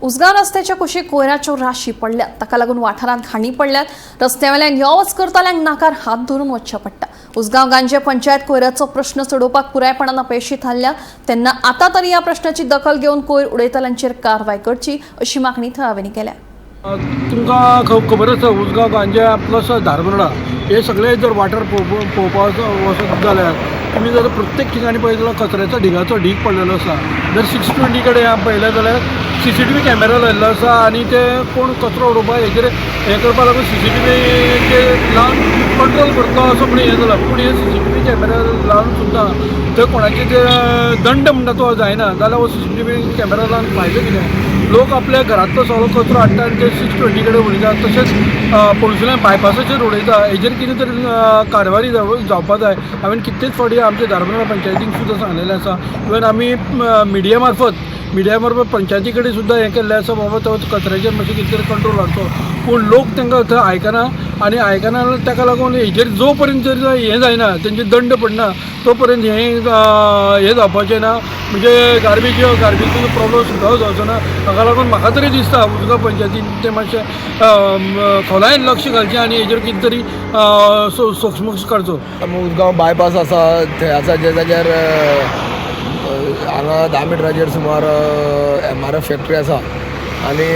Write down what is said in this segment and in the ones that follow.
उसगांव रस्त्याच्या कुशीक कोयराच्यो राशी पडल्यात. ताका लागून वाठारांत खाणी पडल्यात. रस्त्यावेल्यान यो वच करतल्यांक नाकार हात धरून वचचें पडटा. उसगांव गांजे पंचायत कोयराचो प्रश्न सोडोवपाक पुरायपणान अपेशी थारल्या तेन्ना आतां तरी ह्या प्रश्नाची दखल घेवन कोयर उडयतल्यांचेर कारवाय करची अशी मागणी थळाव्यांनी केल्या. तुमकां खबर आसा, उसगांव, गांजे प्लस धारबांदोडा हे सगळे जर वाठार पळोवपाक वचत जाल्यार तुमी जर प्रत्येक ठिकाणी पळयत जाल्यार कचऱ्याचो ढिगाचो ढीग पडलेलो आसा. जर 620 कडेन पळयलें जाल्यार सीसीटीव्ही कॅमेरा लायिल्लो आसा आनी ते कोण कचरो उडोवपाक हेजेर हें करपाक लागून सीसीटीव्हीचेर लावन कंट्रोल करतलो असो म्हण हें जाला. पूण हे सीसीटीव्ही कॅमेरा लावन सुद्दां थंय कोणाचे ते दंड म्हणटा तो जायना जाल्यार हो सीसीटीव्ही कॅमेरा लावन फायदो कितें? लोक आपल्या घरांतलो सगळो कचरो हाडटा आनी ते 620 कडेन उडयता, तशेंच पणसुल्यान बायपासाचेर उडयता. हेजेर कितें तरी कारवाय जावपा जाय. हांवें कितलेच फावटी आमच्या धारबांदोडा पंचायतीक सुद्दां सांगलेलें आसा. इवन आमी मिडिया मार्फत पंचायती कडेन सुद्दां हें केल्लें आसा, बाबा तो कचऱ्याचेर मातशें कितें तरी कंट्रोल हाडचो. पूण लोक तांकां थंय आयकना आनी आयकना ताका लागून हेजेर जो पर्यंत जर हें जायना, तेंचेर दंड पडना, तो पर्यंत हें हें जावपाचें ना. म्हणजे गार्बेजीचो प्रॉब्लम सुद्दां जावचो ना. हाका लागून म्हाका तरी दिसता उसगांव पंचायतीन तें मातशें खोलायेन लक्ष घालचें आनी हेजेर कितें तरी सोक्षमोक्ष काडचो. उसगांव बायपास आसा थंय आसा जे जाग्यार हांगा 10 मिटराचेर सुमार एमआरएफ फॅक्टरी आसा आनी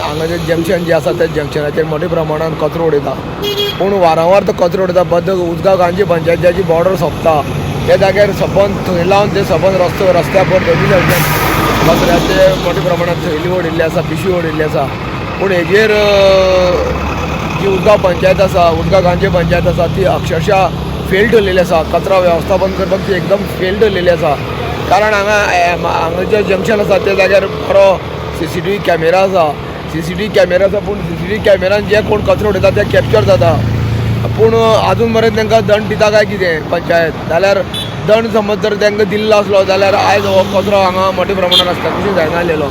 हांगा जे जंक्शन जे आसा त्या जंक्शनाचेर मोठ्या प्रमाणान कचरो उडयता. पूण वारंवार तो कचरो उडयता. बद्द उसगांव गांजे पंचायतीची बॉर्डर सोंपता त्या जाग्यार सबंद थंय लावन ते सबंद रस्तो रस्त्या पर दोनी सायडीच्यान कचऱ्याचे मोठ्या प्रमाणात थैली उडयल्ली आसा, पिशवी उडयल्ली आसा. पूण हेजेर जी उसगांव पंचायत आसा, उसगांव गांजे पंचायत आसा, ती अक्षरशः फेल ठरलेली आसा. कचरा वेवस्थापन करपाक ती एकदम फेल ठरलेली आसा. कारण हांगा हांगा जे जंक्शन आसा त्या जाग्यार बरो सीसीटीव्ही कॅमेरा आसा. सीसीटीव्ही कॅमेरा आसा, पूण सीसीटीव्ही कॅमेरान जे कोण कचरो उडयता ते कॅप्चर जाता. पूण आजून मेरेन तांकां दंड दिता काय कितें पंचायत? जाल्यार दंड समज जर तांकां दिल्लो आसलो जाल्यार आयज हो कचरो हांगा मोठ्या प्रमाणान रस्त्या कुशीक जायना आसलेलो.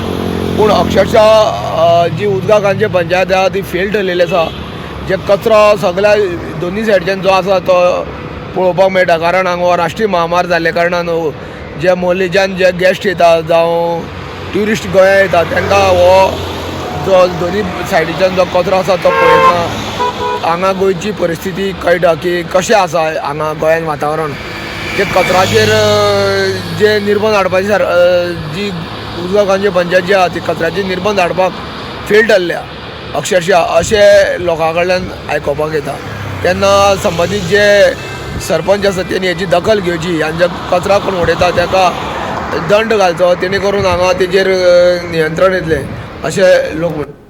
पूण अक्षरशः जी उसगांव गांजे पंचायत आहा ती फेल ठरलेली आसा. जे कचरो सगळ्या दोनी सायडच्यान जो आसा तो पळोवपाक मेळटा. कारण हांगा राष्ट्रीय महामार्ग जाल्ल्या कारणान जे मोलेच्यान जे गेस्ट येता जावं ट्युरिस्ट गोंया येता तांकां हो जो दोनी सायडीच्यान जो कचरो आसा तो पळयतना हांगा गोंयची परिस्थिती कळटा की कशें आसा हांगा गोंयान वातावरण. जे कचराचेर जे निर्बंध हाडपाचे सार जी उसगांव गांजे पंचायत जी आहा ती कचऱ्याचेर निर्बंध हाडपाक फेल ठरल्या अक्षरशः अशें लोकां कडल्यान आयकुपाक येता. तेन्ना संबंदीत जे सरपंच आसा तेणी हेची दखल घेवची आनी जे कचरा कोण उडयता ताका दंड घालचो, तेणे करून हांगा तेजेर नियंत्रण येतलें अशें लोक म्हणटा.